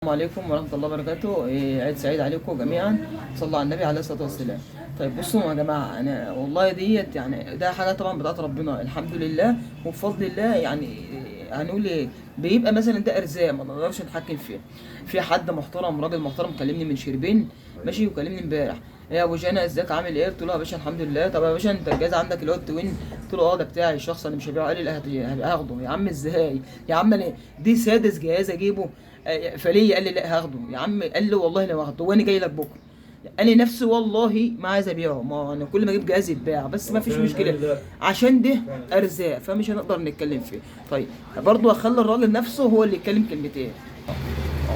السلام عليكم ورحمة الله وبركاته. عيد سعيد عليكم جميعا، صلوا على النبي عليه الصلاة والسلام. طيب بصوا يا جماعة، أنا والله ديت يعني ده حاجة طبعا بتاعت ربنا، الحمد لله وبفضل الله. يعني هنقول ايه، بيبقى مثلا ده ارزاق ما نقدرش نتحكم فيها. في حد محترم، راجل محترم، كلمني من شربين، ماشي، وكلمني امبارح: ايه يا ابو جانا ازيك عامل ايه؟ قلت له يا باشا الحمد لله. طب يا باشا انت الجهاز عندك اللي هو ال Twin؟ قلت له اه ده بتاعي الشخص، انا مش هبيعه. قال لي لا هاخده. يا عم ازاي يا عم، انا دي سادس جهاز اجيبه. فليه؟ قال لي لا هاخده يا عم. قال له والله لو هاخده وانا جاي لك بكره. انا نفسي والله ما عايز ابيعه، ما انا كل ما اجيب جهاز يتباع، بس ما فيش مشكلة عشان ده ارزاق، فمش هنقدر نتكلم فيه. طيب برضه اخلي الراجل نفسه هو اللي يتكلم كلمتين.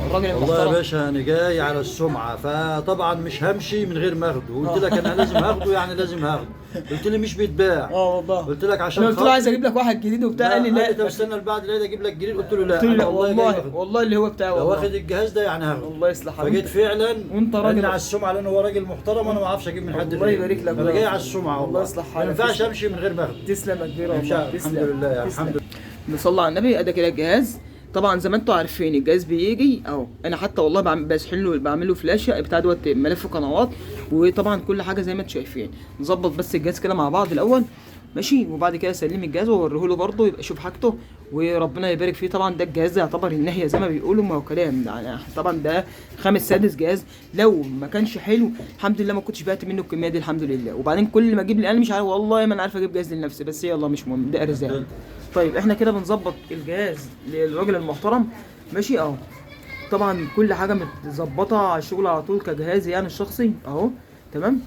الراجل والله يا المحترم. باشا انا جاي على السمعة، فطبعا مش همشي من غير ما اخده. قلت لك انا لازم هاخده، يعني لازم هاخده. قلت لي مش بيتباع. والله قلت لك عشان انا قلت له خاطر عايز اجيب لك واحد جديد وبتاع، قال لي لا. طب استنى بعد العيد اجيب لك جديد. قلت له لا، قلت له لا والله والله، والله اللي هو بتاعه، لو واخد الجهاز ده يعني هاخده. الله يصلح حالك. فجيت فعلا وانت راجل على السمعة، لان هو راجل محترم وانا ما اعرفش اجيب من حد. الله يبارك لك. انا جاي على السمعة والله، الله يصلح حالك. ما ينفعش امشي من غير ما اخده. تسلم يا كبير والله، الحمد لله يعني، الحمد لله. نصلي على النبي. ادي كده الجهاز، طبعا زي ما انتم عارفين الجهاز بيجي اهو. انا حتى والله بسحل له، بعمل له فلاشه بتاع دوت ملف قنوات، وطبعا كل حاجة زي ما انتم شايفين. نظبط بس الجهاز كده مع بعض الاول، ماشي، وبعد كده اسلم الجهاز واوريه له برضه يبقى يشوف حاجته وربنا يبارك فيه. طبعا ده الجهاز يعتبر النهاية زي ما بيقولوا، ما هو كلام يعني. طبعا ده خامس سادس جهاز، لو ما كانش حلو الحمد لله ما كنتش بعت منه الكمية دي، الحمد لله. وبعدين كل ما اجيب لي، انا مش عارف والله ما انا عارف اجيب جهاز لنفسي، بس يلا مش مهم، ده ارزاق. طيب احنا كده بنظبط الجهاز للراجل المحترم، ماشي اهو. طبعا كل حاجة متظبطه على الشغل على طول كجهاز يعني الشخصي اهو، تمام.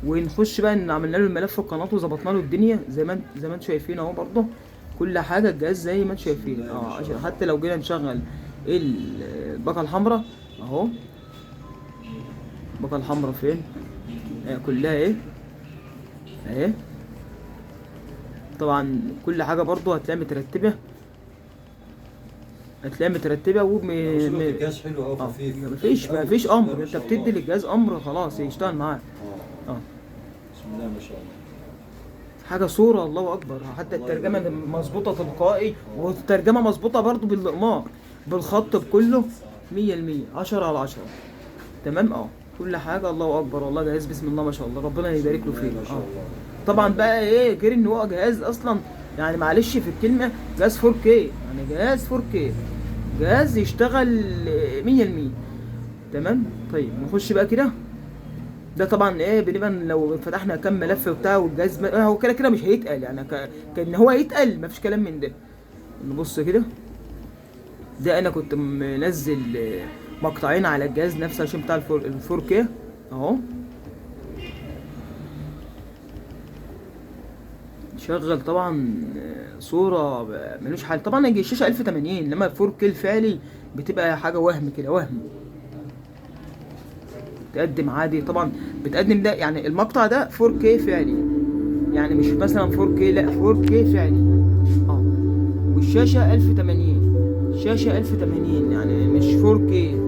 ونخش بقى ان عملنا له الملف القناة وظبطنا له الدنيا زي ما انتم شايفين اهو. برضه كل حاجة الجهاز زي ما انتم شايفين عشان حتى لو جينا نشغل الباقه الحمراء اهو. الباقه الحمراء فين؟ كلها ايه اهي. طبعا كل حاجة برضو هتلاقيها مترتبة، هتلاقيها مترتبة. الجهاز حلو اهو، خفيف، مفيش امر، انت بتدي للجهاز امر خلاص يشتغل معاك. بسم الله ما شاء الله، حاجة صوره الله اكبر. حتى الترجمة مظبوطة تلقائي، والترجمة مظبوطة برضو بالاقمار بالخط بكله 100%، 10 على 10، تمام. كل حاجة الله اكبر والله. جهاز بسم الله ما شاء الله، ربنا يبارك له فيه. ما شاء الله. طبعا بقى ايه غير ان هو جهاز اصلا يعني معلش في الكلمة جهاز 4K، يعني جهاز 4K، جهاز يشتغل 100%، تمام. طيب نخش بقى كده. ده طبعا ايه بنبقى لو فتحنا كام ملف وبتاع والجهاز هو كده كده مش هيتقل يعني، كان هو هيتقل مفيش كلام من ده. نبص كده، ده انا كنت منزل مقطعين على الجهاز نفسه عشان بتاع ال 4K اهو. شغل طبعا صورة ملوش حل. طبعا الشاشة 1080، لما 4K الفعلي بتبقى حاجة وهم كده، وهم تقدم عادي. طبعا بتقدم ده يعني المقطع ده 4K فعلي، يعني مش مثلا 4K، لا 4K فعلي. والشاشة 1080، شاشة 1080 يعني مش 4K.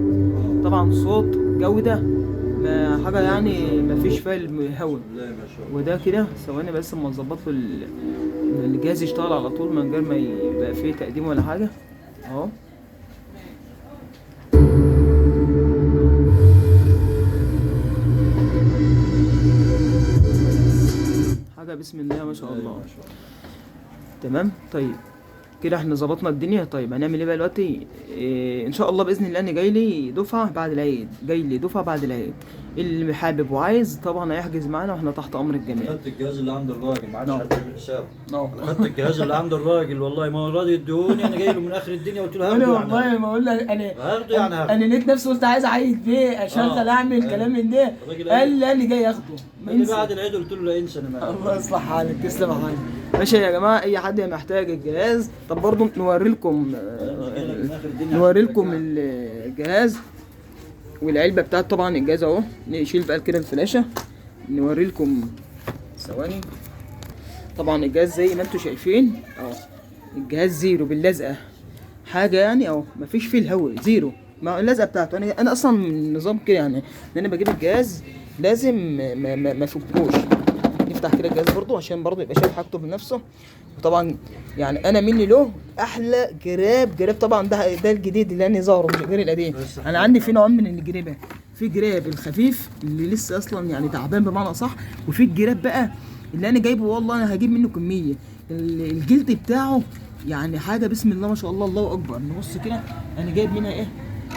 طبعا صوت جودة ما حاجة يعني ما فيش فيها الهوا. وده كده ثواني بس اما نظبط له الجهاز يشتغل على طول من غير ما يبقى فيه تقديم ولا حاجة اهو. حاجة بسم الله ما شاء الله، تمام. طيب كده احنا ظبطنا الدنيا. طيب هنعمل ايه بقى دلوقتي؟ ان شاء الله باذن الله انا جاي لي دفعه بعد العيد، جاي لي دفعه بعد العيد. اللي حابب وعايز طبعا هيحجز معانا واحنا تحت امر الجميع. خدت الجهاز اللي عند الراجل، ما عادش حد يعمل حسابه. خدت الجهاز اللي عند الراجل، والله ما هو راضي يديهوني. انا جاي له من اخر الدنيا قلت له هاخده. انا والله ما اقول لك انا هاخده يعني هاخده. انا لقيت نفسي قلت عايز اعيد بيه، اشغل اعمل كلام من ده. قال لي انا جاي اخده. اللي بعد العيد قلت له لا انسى انا. الله يصلح حالك، تسلم يا حاج. ماشي يا جماعة، اي حد محتاج الجهاز. طب برضه نوري لكم، نوري لكم الجهاز والعلبه بتاعت طبعا الجهاز اهو. نشيل بقى كده الفلاشه نوري لكم ثواني. طبعا الجهاز زي ما انتم شايفين اهو، الجهاز زيرو باللزقه، حاجة يعني اهو مفيش فيه الهوا، زيرو مع اللزقه بتاعته. انا اصلا من نظام كده يعني ان انا بجيب الجهاز لازم ما افكوش. نفتح كده الجهاز برضو عشان برضو يبقى شايف حاجته بنفسه. وطبعا يعني انا مني له احلى جراب، جراب طبعا ده الجديد اللي انا ظاهره مش غير القديم. انا عندي في نوعين من الجرابه، في جراب الخفيف اللي لسه اصلا يعني تعبان بمعنى صح، وفي الجراب بقى اللي انا جايبه والله انا هجيب منه كمية، الجلد بتاعه يعني حاجة بسم الله ما شاء الله الله اكبر. نبص كده انا جايب منها ايه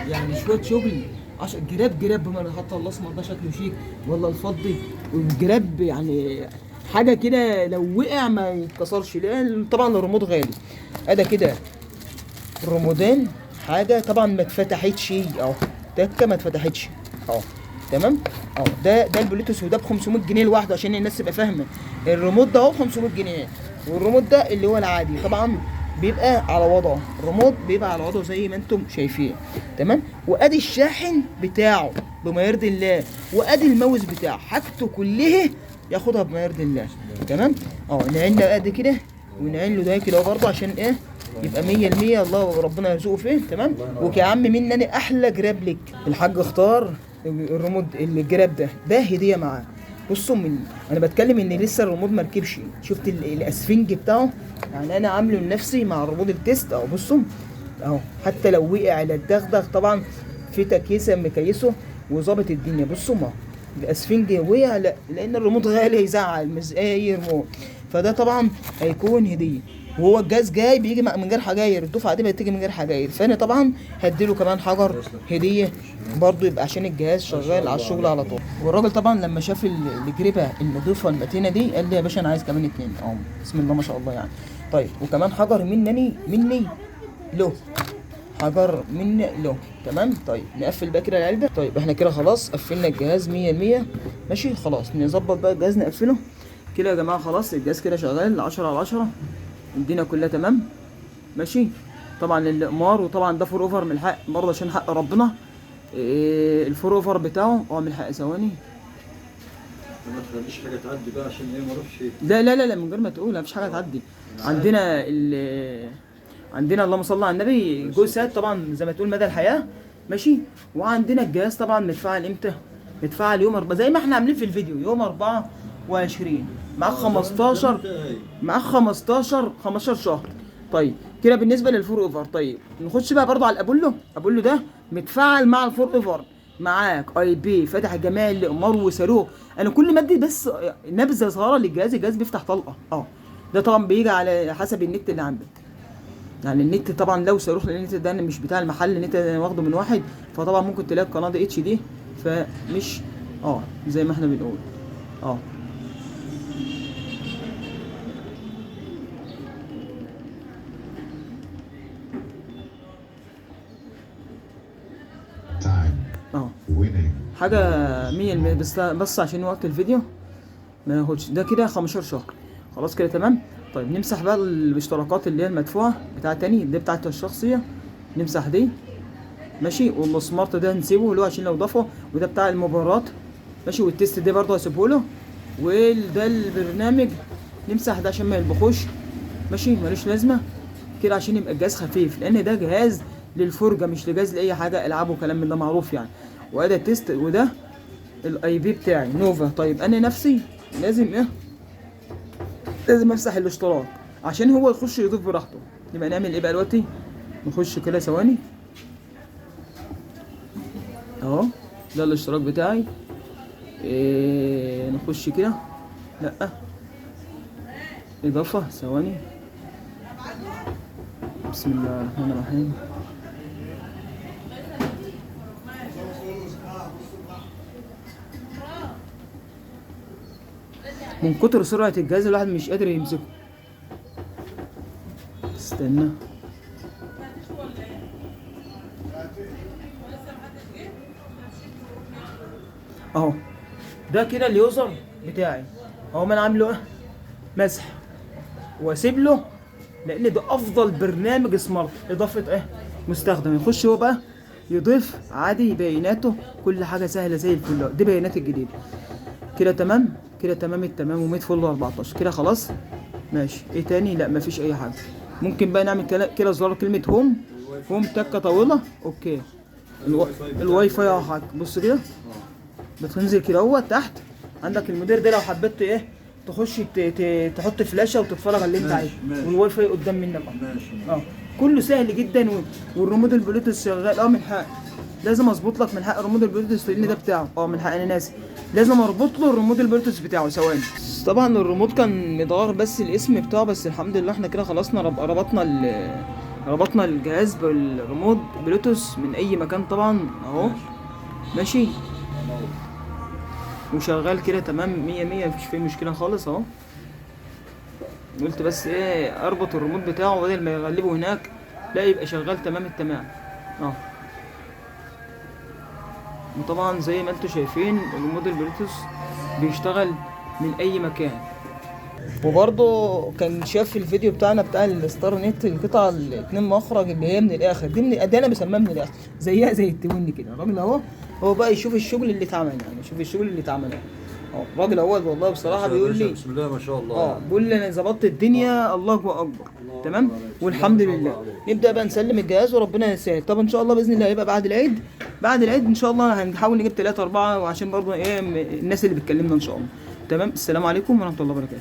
يعني شوية شغل عشان جراب، جراب بما حتى الاسمر ده شكله شيك ولا الفضي، والجراب يعني حاجة كده لو وقع ما يتكسرش، لان طبعا الريموت غالي. ادي كده الريموتين حاجة طبعا ما اتفتحتش اهو، تكه ما اتفتحتش اهو، تمام اهو. ده البلوتوث، وده ب 500 جنيه لوحده عشان الناس تبقى فاهمه. الريموت ده اهو ب 500 جنيه، والريموت ده اللي هو العادي طبعا بيبقى على وضعه، الريموت بيبقى على وضعه زي ما انتم شايفين، تمام. وادي الشاحن بتاعه بما يرضي الله، وادي الماوس بتاعه، حاجته كلها ياخدها بما يرضي الله، تمام. نعين له ادي كده ونعين له ده كده برضه عشان ايه يبقى 100%، الله ربنا يرزقه فيه، تمام. ويا عم مني انا احلى جراب لك. الحاج اختار الريموت الجراب ده هديه معاه. بصوا من انا بتكلم ان لسه الريموت ما ركبش، شفت الاسفنج بتاعه يعني انا عامله لنفسي مع الريموت ال test اهو. بصوا اهو، حتى لو وقع لا اتدغدغ، طبعا في تكيسه مكيسه وظابط الدنيا. بصوا ما الاسفنج وقع لا، لان الريموت غالي هيزعل مش اي ريموت، فده طبعا هيكون هديه. وهو الجهاز جاي بيجي من غير حجاير، الدفعة دي بتيجي من غير حجاير، فانا طبعا هديله كمان حجر هديه برضو، يبقى عشان الجهاز شغال على الشغل على طول. والراجل طبعا لما شاف الجريبه النظيفة المتينة دي قال لي يا باشا انا عايز كمان 2 اهو، بسم الله ما شاء الله يعني. طيب وكمان حجر مني له، حجر مني له، تمام. طيب نقفل بقى كده العلبة. طيب احنا كده خلاص قفلنا الجهاز 100%، ماشي خلاص. نظبط بقى الجهاز نقفله كده يا جماعة. خلاص الجهاز كده شغال 10 على 10، الدنيا كلها تمام، ماشي. طبعا الاقمار، وطبعا ده four over من الحق برضه عشان حق ربنا. إيه ال four over بتاعه من الحق ثواني، ما تخليش حاجة تعدي بقى عشان ايه ما اروحش. لا لا لا لا من غير ما تقول مفيش حاجة تعدي. عندنا عندنا اللهم صل على النبي جو سات طبعا زي ما تقول مدى الحياة، ماشي. وعندنا الجهاز طبعا متفعل امتى؟ متفعل يوم 4 زي ما احنا عاملين في الفيديو، يوم 24 معاك 15، معاك 15 شهر. طيب كده بالنسبة لل four over. طيب نخش بقى برضو على الابولو. ابولو ده متفعل مع ال four over، معاك IP فاتح جميع الاقمار وصاروخ. انا كل ما ادي بس نبذه صغيرة للجهاز، الجهاز بيفتح طلقه. ده طبعا بيجي على حسب النت اللي عندك، يعني النت طبعا لو صاروخ، لان النت ده مش بتاع المحل، النت ده انا واخده من واحد، فطبعا ممكن تلاقي القناة دي HD، فمش زي ما احنا بنقول. حاجة 100% بس عشان وقت الفيديو ما ياخدش. ده كده 15 شهر خلاص كده تمام. طيب نمسح بقى الاشتراكات اللي هي المدفوعه بتاع تاني دي بتاعت الشخصية، نمسح دي ماشي. وال smart ده نسيبه اللي هو عشان لو ضافه، وده بتاع المباريات ماشي، وال test ده برضه هسيبه له، وده البرنامج نمسح ده عشان ما يلبخوش ماشي، ملوش لازمه كده عشان يبقى الجهاز خفيف، لان ده جهاز للفرجه مش لجهاز لاي حاجة العاب وكلام من ده معروف يعني. وده ال test، وده ال IP بتاعي نوفا. طيب انا نفسي لازم ايه؟ لازم امسح الاشتراك عشان هو يخش يضيف براحته. يبقى نعمل ايه بقى دلوقتي؟ نخش كده ثواني اهو، ده الاشتراك بتاعي. إيه نخش كده، لا اضافه ثواني، بسم الله الرحمن الرحيم. من كتر سرعة الجهاز الواحد مش قادر يمسكه. استنى اهو، ده كده ال user بتاعي اهو، ما انا عامله ايه؟ مسح واسيب له، لان ده افضل برنامج smart اضافه ايه؟ مستخدم. يخش هو بقى يضيف عادي بياناته، كل حاجة سهلة زي الفل. دي بيانات الجديدة كده تمام، كده تمام التمام، و100 فل 14 كده خلاص ماشي. ايه تاني؟ لا مفيش اي حاجة. ممكن بقى نعمل كده زرار كلمة home، home تكه طويلة okay. الواي فاي اهو، بص كده بتنزل كده اهو تحت عندك المدير ده، لو حبيت ايه تخش تحط فلاشه وتتفرج على اللي انت ماشي، عايزه. ماشي. والواي فاي قدام منك اهو. ماشي. كله سهل جدا والريموت البلوتوث شغال. من حق لازم اظبط لك من حق الريموت البلوتوث لان ده بتاعه. من حق انا ناسي، لازم اربط له الريموت البلوتوث بتاعه. ثواني. طبعا الريموت كان متغير بس الاسم بتاعه، بس الحمد لله احنا كده خلصنا. ربطنا الجهاز بالريموت بلوتوث من اي مكان طبعا اهو. ماشي، وشغال كده تمام 100 100، مفيش فيه مشكلة خالص اهو. قلت بس ايه، اربط الريموت بتاعه بدل ما يغلبه هناك، لا يبقى شغال تمام التمام. وطبعا زي ما انتم شايفين الريموت البلوتوث بيشتغل من اي مكان. وبرضه كان شاف الفيديو بتاعنا بتاع الستار نت، القطعة الاتنين مخرج اللي هي من الاخر دي، من دي انا بسميها من الاخر، زيها زي التوين كده. الراجل اهو هو بقى يشوف الشغل اللي اتعمل، يعني يشوف الشغل اللي اتعمل اهو. الراجل اهو والله بصراحة بيقول لي بسم الله ما شاء الله. بيقول لي انا ظبطت الدنيا، الله اكبر. الله تمام، أكبر عليك. والحمد بسم الله ما لله. شاء الله عليك. نبدا بقى نسلم الجهاز وربنا يسهل. طب ان شاء الله باذن الله هيبقى بعد العيد، بعد العيد ان شاء الله هنحاول نجيب 3 4، وعشان برضه ايه الناس اللي بتكلمنا ان شاء الله. تمام، السلام عليكم ورحمة الله وبركاته.